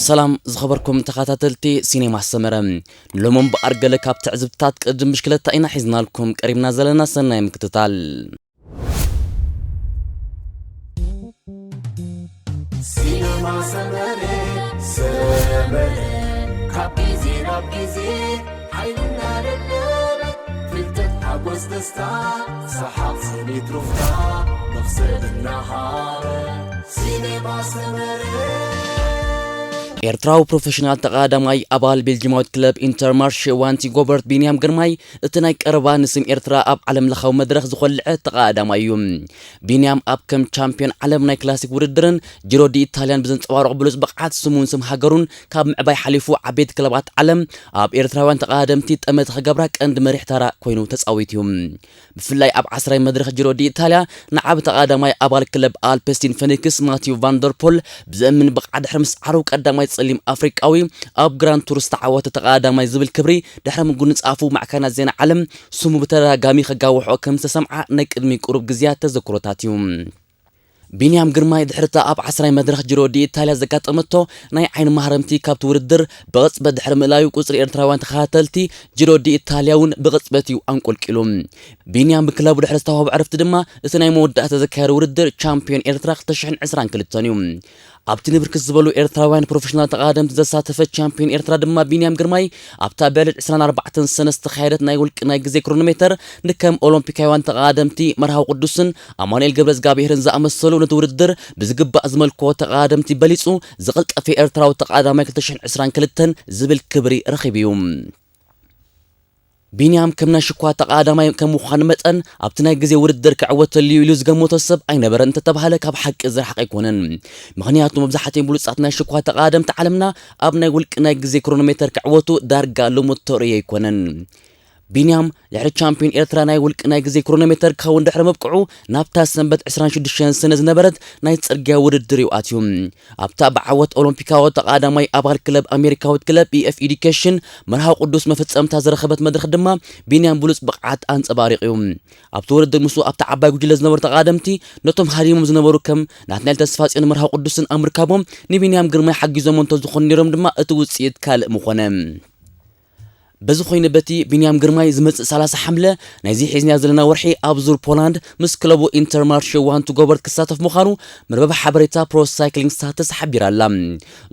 ሰላም ዝኸበርኩም ተኸታተልቲ ሲኔማ ሰመረ፣ ንሎሚ እምበኣር ገለ ካብ ትዕዝብትታት ቅድድም ብሽክለታ ኢና ሒዝናልኩም ቀሪብና ዘለና። ሰናይ ምክትታል። ሲነማ ሰመረ ሰመረ ካብ ግዜ ናብ ግዜ ሓይልና ደለበ ፍልጠት ሓጎስ ደስታ ሰሓቕ ስኒት ሩፍታ መኽሰብ እናሃበ ሲነማ ሰመረ ኤርትራዊ ፕሮፌሽናል ተቐዳዳማይ ኣባል ቤልጂማዊት ክለብ ኢንተርማርሽ ዋንቲ ጎበርት ቢንያም ግርማይ እቲ ናይ ቀረባ ንስም ኤርትራ ኣብ ዓለም ለኻዊ መድረኽ ዝኾልዐ ተቐዳዳማይ እዩ። ቢንያም ኣብ ከም ቻምፒዮን ዓለም ናይ ክላሲክ ውድድርን ጂሮ ዲ ኢታልያን ብዘንጸባርቕ ብሉጽ ብቕዓት ስሙን ስም ሃገሩን ካብ ምዕባይ ሓሊፉ ዓበይቲ ክለባት ዓለም ኣብ ኤርትራውያን ተቐዳደምቲ ጠመተ ክገብራ ቀንዲ መሪሕ ተራ ኮይኑ ተጻዊቱ እዩ። ብፍላይ ኣብ ዓስራይ መድረኽ ጂሮ ዲ ኢታልያ ንዓቢ ተቐዳዳማይ ኣባል ክለብ ኣልፐስቲን ፈኒክስ ማቲው ቫንደርፖል ብዘእምን ብቕዓት ድሕሪ ምስዓሩ ቀዳማይ ጸሊም ኣፍሪቃዊ ኣብ ግራንድ ቱር ዝተዓወተ ተቐዳዳማይ ዝብል ክብሪ ድሕሪ ምጉንጻፉ ማዕከናት ዜና ዓለም ስሙ ብተደጋጋሚ ከጋውሖ ከም ዝተሰምዓ ናይ ቅድሚ ቁሩብ ግዜያት ተዘክሮታት እዩ። ቢንያም ግርማይ ድሕሪ እታ ኣብ ዓስራይ መድረኽ ጂሮ ዲ ኢታልያ ዘጋጠመቶ ናይ ዓይኒ ማህረምቲ ካብቲ ውድድር ብቕጽበት ድሕሪ ምእላዩ ቁጽሪ ኤርትራውያን ተኸታተልቲ ጂሮ ዲ ኢታልያ እውን ብቕጽበት እዩ ኣንቆልቂሉ። ቢንያም ብክለቡ ድሕሪ ዝተዋህቦ ዕረፍቲ ድማ እቲ ናይ መወዳእታ ዘካየዶ ውድድር ቻምፒዮን ኤርትራ ክልተ ሽሕን ዕስራን ክልተን እዩ። ኣብቲ ንብርክት ዝበሉ ኤርትራውያን ፕሮፌሽናል ተቐዳደምቲ ዘሳተፈ ቻምፒዮን ኤርትራ ድማ ቢንያም ግርማይ ኣብታ ብዕለት ዕስራን ኣርባዕተን ሰነ ዝተኻየደት ናይ ውልቂ ናይ ግዜ ክሮኖሜተር ንከም ኦሎምፒካውያን ተቐዳደምቲ መርሃዊ ቅዱስን ኣማኑኤል ገብረዝጋብሄርን ዝኣመሰሉ ነቲ ውድድር ብዝግባእ ዝመልክዎ ተቐዳደምቲ በሊጹ ዝቐልጠፈ ኤርትራዊ ተቐዳዳማይ ክልተ ሽሕን ዕስራን ክልተን ዝብል ክብሪ ረኺቡ እዩ። ቢንያም ከም ናይ ሽኳ ተቐዳዳማይ ከም ምዃኑ መጠን ኣብቲ ናይ ግዜ ውድድር ክዕወተሉ እዩ ኢሉ ዝገመቶ ሰብ ኣይነበረን እንተተባህለ ካብ ሓቂ ዝረሓቐ ኣይኮነን። ምኽንያቱ መብዛሕትኦም ብሉጻት ናይ ሽኳ ተቐዳደምቲ ዓለምና ኣብ ናይ ውልቂ ናይ ግዜ ክሮኖሜተር ክዕወቱ ዳርጋ ልሙድ ተርእዮ ኣይኮነን። ቢንያም ድሕሪ ቻምፒዮን ኤርትራ ናይ ውልቂ ናይ ግዜ ክሮኖሜተር ክኸውን ድሕሪ ምብቅዑ ናብታ ሰንበት ዕስራን ሽዱሽተን ሰነ ዝነበረት ናይ ጽርግያ ውድድር እዩ ኣትዩ። ኣብታ ብዓወት ኦሎምፒካዊ ተቐዳዳማይ ኣባል ክለብ ኣሜሪካዊት ክለብ ኢኤፍ ኢዲኬሽን መርሃዊ ቅዱስ መፈጸምታ ዝረኸበት መድረኽ ድማ ቢንያም ብሉጽ ብቕዓት ኣንጸባሪቑ እዩ። ኣብቲ ውድድር ምስኡ ኣብታ ዓባይ ጉጅለ ዝነበሩ ተቐዳደምቲ ነቶም ሃዲሞም ዝነበሩ ከም ናትናኤል ተስፋጽዮን መርሃዊ ቅዱስን ኣብ ምርካቦም ንቢንያም ግርማይ ሓጊዞሞ እንተዝኾኑ ነይሮም ድማ እቲ ውጽኢት ካልእ ምኾነ። በዚ ኮይኑ በቲ ቢንያም ግርማይ ዝመጽእ ሰላሳ ሓምለ ናይዚ ሒዝናዮ ዘለና ወርሒ ኣብ ዙር ፖላንድ ምስ ክለቡ ኢንተርማርሽ ዋንቱ ጎበርት ክሳተፍ ምዃኑ መርበብ ሓበሬታ ፕሮ ሳይክሊንግ ስታትስ ሓቢራ ኣላ።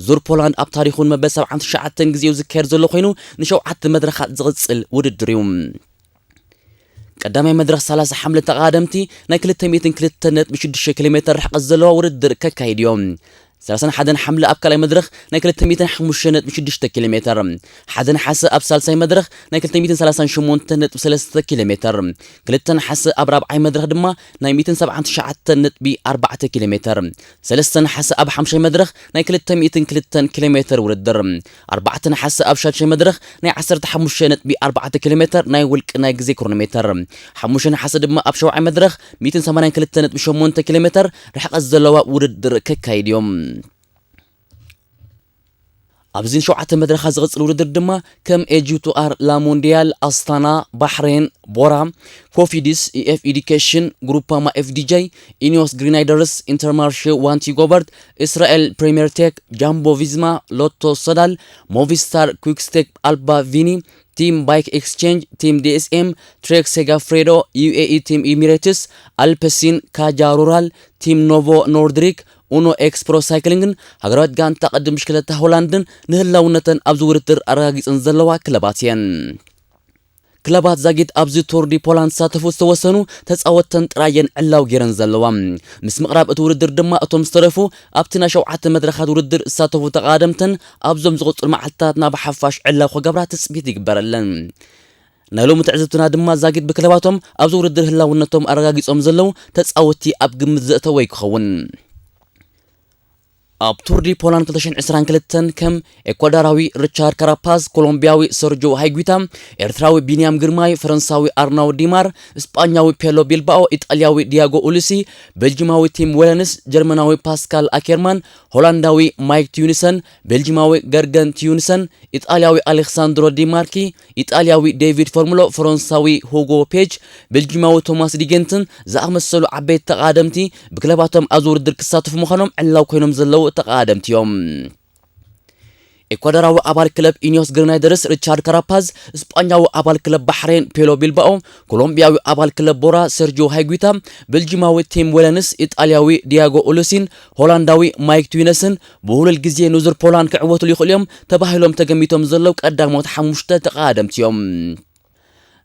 ዙር ፖላንድ ኣብ ታሪኹ ንመበል ሰብዓን ትሽዓተን ግዜኡ ዝካየድ ዘሎ ኮይኑ ንሸውዓተ መድረኻት ዝቕጽል ውድድር እዩ። ቀዳማይ መድረኽ ሰላሳ ሓምለ ተቐዳደምቲ ናይ ክልተ ሚእትን ክልተን ነጥቢ ሽዱሽተ ኪሎ ሜተር ርሕቀት ዘለዋ ውድድር ከካይድ እዮም። ሰላሳን ሓደን ሓምለ ኣብ ካልኣይ መድረኽ ናይ ክልተ ሚእትን ሓሙሽተ ነጥቢ ሽዱሽተ ኪሎ ሜተር፣ ሓደ ነሓሰ ኣብ ሳልሳይ መድረኽ ናይ ክልተ ሚእትን ሰላሳን ሸሞንተ ነጥቢ ሰለስተ ኪሎ ሜተር፣ ክልተ ነሓሰ ኣብ ራብዓይ መድረኽ ድማ ናይ ሚእትን ሰብዓን ትሽዓተን ነጥቢ ኣርባዕተ ኪሎ ሜተር፣ ሰለስተ ነሓሰ ኣብ ሓምሻይ መድረኽ ናይ ክልተ ሚእትን ክልተን ኪሎ ሜተር ውድድር፣ ኣርባዕተ ነሓሰ ኣብ ሻድሻይ መድረኽ ናይ ዓሰርተ ሓሙሽተ ነጥቢ ኣርባዕተ ኪሎ ሜተር ናይ ውልቂ ናይ ግዜ ክሮኖሜተር፣ ሓሙሽተ ነሓሰ ድማ ኣብ ሸውዓይ መድረኽ ሚእትን ሰማንያን ክልተ ነጥቢ ሸሞንተ ኪሎ ሜተር ርሕቀት ዘለዋ ውድድር ከካይድ እዮም። ኣብዚን ሸውዓተ መድረኻት ዝቕጽል ውድድር ድማ ከም ኤጂቱኣር ላሞንዲያል፣ ኣስታና፣ ባሕሬን፣ ቦራ፣ ኮፊዲስ፣ ኢኤፍ ኢዲኬሽን፣ ግሩፓማ ኤፍዲጄ፣ ኢኒዮስ ግሪናይደርስ፣ ኢንተርማርሼ ዋንቲ ጎበርት፣ እስራኤል ፕሪምየር ቴክ፣ ጃምቦ ቪዝማ፣ ሎቶ ሶዳል፣ ሞቪስታር፣ ኩክስቴፕ፣ ኣልባ ቪኒ፣ ቲም ባይክ ኤክስቼንጅ፣ ቲም ዲኤስኤም፣ ትሬክ ሴጋፍሬዶ፣ ዩኤኢ ቲም ኢሚሬትስ፣ ኣልፐሲን፣ ካጃ ሩራል፣ ቲም ኖቮ ኖርድሪክ፣ ኡኖ ኤክስ ፕሮ ሳይክሊንግን ሃገራዊት ጋንታ ቅድም ብሽክለታ ሆላንድን ንህላውነተን ኣብዚ ውድድር ኣረጋጊጸን ዘለዋ ክለባት እየን። ክለባት ዛጊት ኣብዚ ቱር ዲ ፖላንድ ዝሳተፉ ዝተወሰኑ ተጻወትተን ጥራይ እየን ዕላው ገይረን ዘለዋ። ምስ ምቕራብ እቲ ውድድር ድማ እቶም ዝተረፉ ኣብቲ ናይ ሸውዓተ መድረኻት ውድድር ዝሳተፉ ተቐዳደምተን ኣብዞም ዝቕጽሉ መዓልትታት ናብ ሓፋሽ ዕላው ክገብራ ትጽቢት ይግበረለን። ናይ ሎሚ ትዕዝብትና ድማ ዛጊት ብክለባቶም ኣብዚ ውድድር ህላውነቶም ኣረጋጊጾም ዘለዉ ተጻወትቲ ኣብ ግምት ዘእተወ ክኸውን። ኣብ ቱር ዲ ፖላንድ ክልተ ሽሕን ዕስራን ክልተን ከም ኤኳዶራዊ ሪቻርድ ካራፓዝ፣ ኮሎምቢያዊ ሰርጆ ሃይጉታ፣ ኤርትራዊ ቢንያም ግርማይ፣ ፈረንሳዊ ኣርናውድ ዲማር፣ እስጳኛዊ ፔሎ ቢልባኦ፣ ኢጣልያዊ ዲያጎ ኡሉሲ፣ ቤልጂማዊ ቲም ዌለንስ፣ ጀርመናዊ ፓስካል ኣኬርማን፣ ሆላንዳዊ ማይክ ቲዩኒሰን፣ ቤልጂማዊ ገርገን ቲዩኒሰን፣ ኢጣልያዊ ኣሌክሳንድሮ ዲማርኪ፣ ኢጣልያዊ ዴቪድ ፎርሙሎ፣ ፈረንሳዊ ሁጎ ፔጅ፣ ቤልጂማዊ ቶማስ ዲጌንትን ዝኣመሰሉ ዓበይቲ ተቐዳደምቲ ብክለባቶም ኣብዚ ውድድር ክሳተፉ ምዃኖም ዕላው ኮይኖም ዘለዉ ተቐዳደምቲ እዮም። ኤኳዶራዊ ኣባል ክለብ ኢኒዮስ ግሪናይደርስ ሪቻርድ ካራፓዝ፣ ስጳኛዊ ኣባል ክለብ ባሕሬን ፔሎ ቢልባኦ፣ ኮሎምቢያዊ ኣባል ክለብ ቦራ ሰርጂዮ ሃይጉታ፣ ቤልጂማዊ ቲም ዌለንስ፣ ኢጣልያዊ ዲያጎ ኡሉሲን ሆላንዳዊ ማይክ ቱዊነስን ብሁሉል ግዜ ንዙር ፖላንድ ክዕወትሉ ይኽእሉ እዮም ተባሂሎም ተገሚቶም ዘለዉ ቀዳሞት ሓሙሽተ ተቐዳደምቲ እዮም።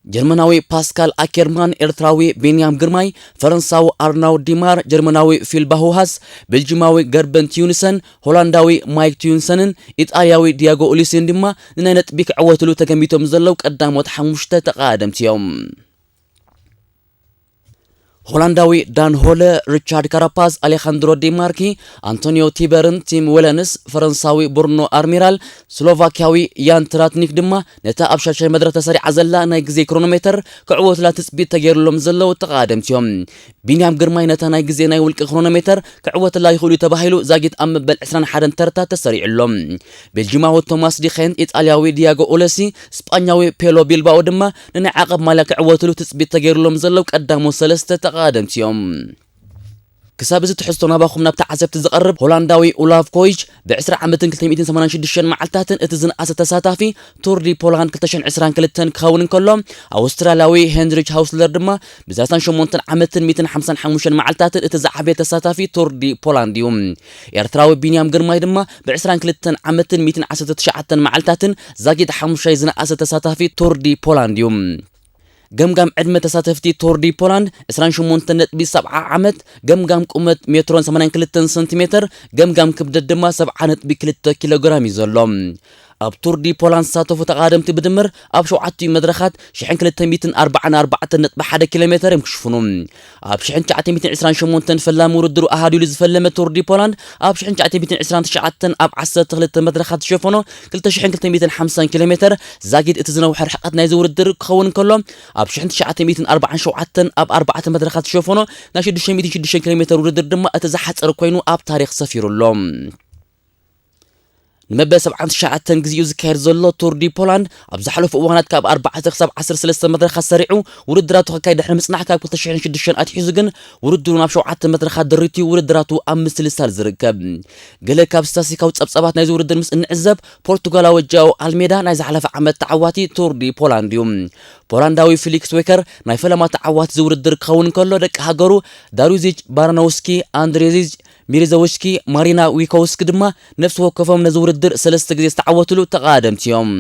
ጀርመናዊ ፓስካል ኣኬርማን፣ ኤርትራዊ ቢንያም ግርማይ፣ ፈረንሳዊ ኣርናውድ ዲማር፣ ጀርመናዊ ፊል ባሁሃስ፣ ቤልጂማዊ ገርበን ቲዩንሰን፣ ሆላንዳዊ ማይክ ቲዩንሰንን ኢጣልያዊ ዲያጎ ኡሊሲን ድማ ንናይ ነጥቢ ክዕወትሉ ተገሚቶም ዘለዉ ቀዳሞት ሓሙሽተ ተቐዳደምቲ እዮም። ሆላንዳዊ ዳን ሆለ፣ ሪቻርድ ካራፓዝ፣ ኣሌኻንድሮ ዴማርኪ፣ ኣንቶኒዮ ቲበርን ቲም ዌለንስ፣ ፈረንሳዊ ብሩኖ ኣርሚራል፣ ስሎቫኪያዊ ያን ትራትኒክ ድማ ነታ ኣብ ሻድሻይ መድረኽ ተሰሪዓ ዘላ ናይ ግዜ ክሮኖሜተር ክዕወቱላ ትጽቢት ተገይሩሎም ዘለዉ ተቐዳደምቲ እዮም። ቢንያም ግርማይ ነታ ናይ ግዜ ናይ ውልቂ ክሮኖሜተር ክዕወትላ ይኽእሉ እዩ ተባሂሉ ዛጊት ኣብ መበል ዕስራን ሓደን ተርታ ተሰሪዑ ኣሎ። ቤልጂማዊ ቶማስ ዲኸንት፣ ኢጣልያዊ ዲያጎ ኦለሲ፣ ስጳኛዊ ፔሎ ቢልባኦ ድማ ንናይ ዓቐብ ማልያ ክዕወትሉ ትጽቢት ተገይሩሎም ዘለዉ ቀዳሞት ሰለስተ ተቐዳደምቲ እዮም። ክሳብ እዚ ትሕዝቶ ናባኹም ናብ ተዓዘብቲ ዝቐርብ፣ ሆላንዳዊ ኡላፍ ኮይች ብ ዕስራ ዓመትን ክልተ ሚእትን ሰማንያን ሽዱሽተን መዓልታትን እቲ ዝነኣሰ ተሳታፊ ቱር ዲ ፖላንድ ክልተ ሽሕን ዕስራን ክልተን ክኸውን እንከሎ፣ ኣውስትራልያዊ ሄንሪች ሃውስለር ድማ ብ ሰላሳን ሸሞንተን ዓመትን ሚእትን ሓምሳን ሓሙሽተን መዓልታትን እቲ ዝዓበየ ተሳታፊ ቱር ዲ ፖላንድ እዩ። ኤርትራዊ ቢንያም ግርማይ ድማ ብ ዕስራን ክልተን ዓመትን ሚእትን ዓሰርተ ትሽዓተን መዓልታትን ዛጊት ሓሙሻይ ዝነኣሰ ተሳታፊ ቱር ዲ ፖላንድ እዩ። ገምጋም ዕድመ ተሳተፍቲ ቱር ዲ ፖላንድ ዕስራን ሸሞንተን ነጥቢ ሰብዓ ዓመት፣ ገምጋም ቁመት ሜትሮን ሰማንያን ክልተን ሰንቲሜተር፣ ገምጋም ክብደት ድማ ሰብዓ ነጥቢ ክልተ ኪሎ ግራም እዩ ዘሎ። ኣብ ቱር ዲ ፖላንድ ዝሳተፉ ተቐዳደምቲ ብድምር ኣብ ሸውዓቲኡ መድረኻት ሽሕን ክልተ ሚእትን ኣርባዓን ኣርባዕተን ነጥቢ ሓደ ኪሎ ሜተር እዮም ክሽፍኑ። ኣብ ሽሕን ትሽዓተ ሚእትን ዕስራን ሸሞንተን ፈላሚ ውድድሩ ኣሃዱ ኢሉ ዝፈለመ ቱር ዲ ፖላንድ ኣብ ሽሕን ትሽዓተ ሚእትን ዕስራን ትሽዓተን ኣብ ዓሰርተ ክልተ መድረኻት ዝሸፈኖ ክልተ ሽሕን ክልተ ሚእትን ሓምሳን ኪሎ ሜተር ዛጊድ እቲ ዝነውሐ ርሕቀት ናይዚ ውድድር ክኸውን ከሎ፣ ኣብ ሽሕን ትሽዓተ ሚእትን ኣርባዓን ሸውዓተን ኣብ ኣርባዕተ መድረኻት ዝሸፈኖ ናይ ሽዱሽተ ሚእትን ሽዱሽተ ኪሎ ሜተር ውድድር ድማ እቲ ዝሓጸረ ኮይኑ ኣብ ታሪኽ ሰፊሩ ኣሎ። ንመበል ሰብዓን ትሽዓተን ግዜኡ ዝካየድ ዘሎ ቱር ዲ ፖላንድ ኣብ ዝሓለፉ እዋናት ካብ ኣርባዕተ ክሳብ ዓሰርተ ሰለስተ መድረኻት ሰሪዑ ውድድራቱ ከካይድ ድሕሪ ምጽናሕ ካብ ክልተ ሽሕን ሽዱሽተን ኣትሒዙ ግን ውድድሩ ናብ ሸውዓተ መድረኻት ደሪቱ ውድድራቱ ኣብ ምስልሳል ዝርከብ። ገለ ካብ ስታስቲካዊ ጸብጻባት ናይዚ ውድድር ምስ እንዕዘብ ፖርቱጋላዊ ጃኦ ኣልሜዳ ናይ ዝሓለፈ ዓመት ተዓዋቲ ቱር ዲ ፖላንድ እዩ። ፖላንዳዊ ፊሊክስ ዌከር ናይ ፈለማ ተዓዋቲ እዚ ውድድር ክኸውን ከሎ ደቂ ሃገሩ ዳሩዚች ባራኖውስኪ፣ ኣንድሬዚች ሚሪዘውስኪ፣ ማሪና ዊኮውስኪ ድማ ነፍሲ ወከፎም ነዚ ውድድር ሰለስተ ግዜ ዝተዓወትሉ ተቐዳደምቲ እዮም።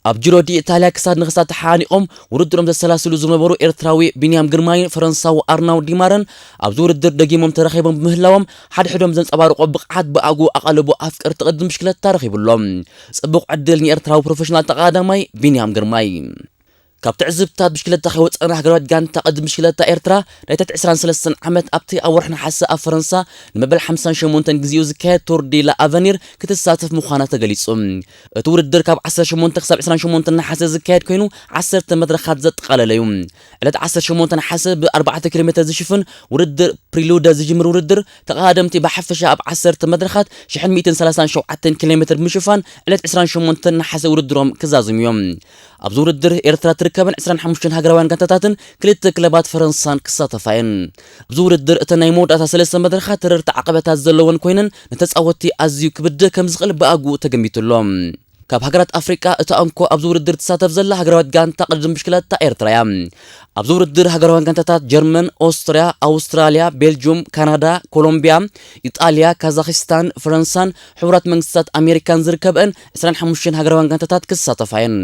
ኣብ ጂሮ ዲ ኢታልያ ክሳድ ንክሳድ ተሓኒቖም ውድድሮም ዘሰላስሉ ዝነበሩ ኤርትራዊ ቢንያም ግርማይን ፈረንሳዊ ኣርናውድ ዲማርን ኣብዚ ውድድር ደጊሞም ተረኺቦም ብምህላዎም ሓድሕዶም ዘንጸባርቆ ብቕዓት ብኣግኡ ኣቓልቦ ኣፍቀርቲ ቅድም ብሽክለታ ረኺቡሎም። ጽቡቕ ዕድል ንኤርትራዊ ፕሮፌሽናል ተቐዳዳማይ ቢንያም ግርማይ። ካብ ትዕዝብትታት ብሽክለታ ከይወጸና ሃገራዊት ጋንታ ቅድም ብሽክለታ ኤርትራ ናይ ትሕቲ ዕስራን ሰለስተን ዓመት ኣብቲ ኣብ ወርሒ ነሓሰ ኣብ ፈረንሳ ንመበል ሓምሳን ሸሞንተን ግዜኡ ዝካየድ ቱር ዲ ላ ኣቨኒር ክትሳተፍ ምዃና ተገሊጹ። እቲ ውድድር ካብ ዓሰርተ ሸሞንተ ክሳብ ዕስራን ሸሞንተን ነሓሰ ዝካየድ ኮይኑ ዓሰርተ መድረኻት ዘጠቓለለ እዩ። ዕለት ዓሰርተ ሸሞንተ ነሓሰ ብ ኣርባዕተ ኪሎ ሜተር ዝሽፍን ውድድር ፕሪሉደ ዝጅምር ውድድር ተቐዳደምቲ ብሓፈሻ ኣብ ዓሰርተ መድረኻት ሽሕን ሚእትን ሰላሳን ሸውዓተን ኪሎ ሜተር ብምሽፋን ዕለት ዕስራን ሸሞንተን ነሓሰ ውድድሮም ክዛዝሙ እዮም። ኣብዚ ውድድር ኤርትራ ትርከበን ዕስራን ሓሙሽተን ሃገራውያን ጋንታታትን ክልተ ክለባት ፈረንሳን ክሳተፋ እየን። ኣብዚ ውድድር እተን ናይ መወዳእታ ሰለስተ መድረኻት ተረርቲ ዓቐበታት ዘለወን ኮይነን ንተጻወትቲ ኣዝዩ ክብድህ ከም ዝኽእል ብኣግኡ ተገሚቱ ኣሎ። ካብ ሃገራት ኣፍሪቃ እታ እንኮ ኣብዚ ውድድር ትሳተፍ ዘላ ሃገራዊት ጋንታ ቅድድም ብሽክለታ ኤርትራ እያ። ኣብዚ ውድድር ሃገራውያን ጋንታታት ጀርመን፣ ኦስትርያ፣ ኣውስትራልያ፣ ቤልጅዩም፣ ካናዳ፣ ኮሎምቢያ፣ ኢጣልያ፣ ካዛኽስታን፣ ፈረንሳን ሕቡራት መንግስታት ኣሜሪካን ዝርከበአን ዕስራን ሓሙሽተን ሃገራውያን ጋንታታት ክሳተፋ እየን።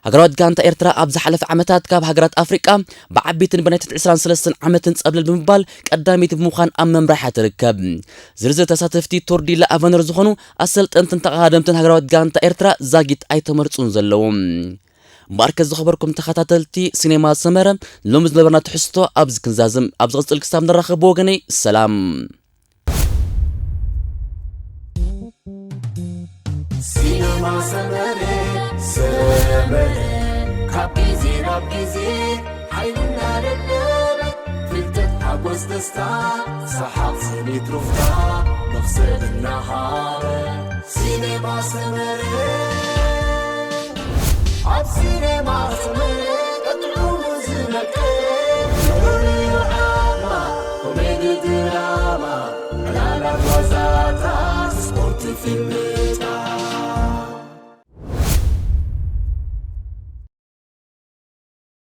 ሃገራዊት ጋንታ ኤርትራ ኣብ ዝሓለፈ ዓመታት ካብ ሃገራት ኣፍሪቃ ብዓቢትን ብናይ ትሕቲ ዕስራን ሰለስተን ዓመትን ጸብለል ብምባል ቀዳመይቲ ብምዃን ኣብ መምራሕያ ትርከብ። ዝርዝር ተሳተፍቲ ቱር ዲ ላ ኣቨነር ዝኾኑ ኣሰልጠንትን ተቐዳደምትን ሃገራዊት ጋንታ ኤርትራ ዛጊት ኣይተመርጹን ዘለዉ። እምበኣርከ ዝኸበርኩም ተኸታተልቲ ሲኔማ ሰመረ፣ ሎሚ ዝነበርና ትሕዝቶ ኣብዚ ክንዛዝም። ኣብ ዝቕጽል ክሳብ ንራኸብ ብወገነይ ሰላም። ሲነማ ሰመረ፣ ሰመረ፣ ካብ ግዜ ናብ ግዜ ሓይልና ለለበ፣ ፍልጠት፣ ሓጎስ፣ ደስታ፣ ሰሓቕ፣ ስኒት፣ ሩፍታ፣ መኽሰብ እናሃበ። ሲነማ ሰመረ፣ ኣብ ሲነማ ሰመረ፣ ቀጥዑ ዝመቀ፣ ፍሉይ ዓማ፣ ኮሜዲ፣ ድራማ፣ ዕላላት፣ ዋዛታት፣ ስፖርት፣ ፊልም፣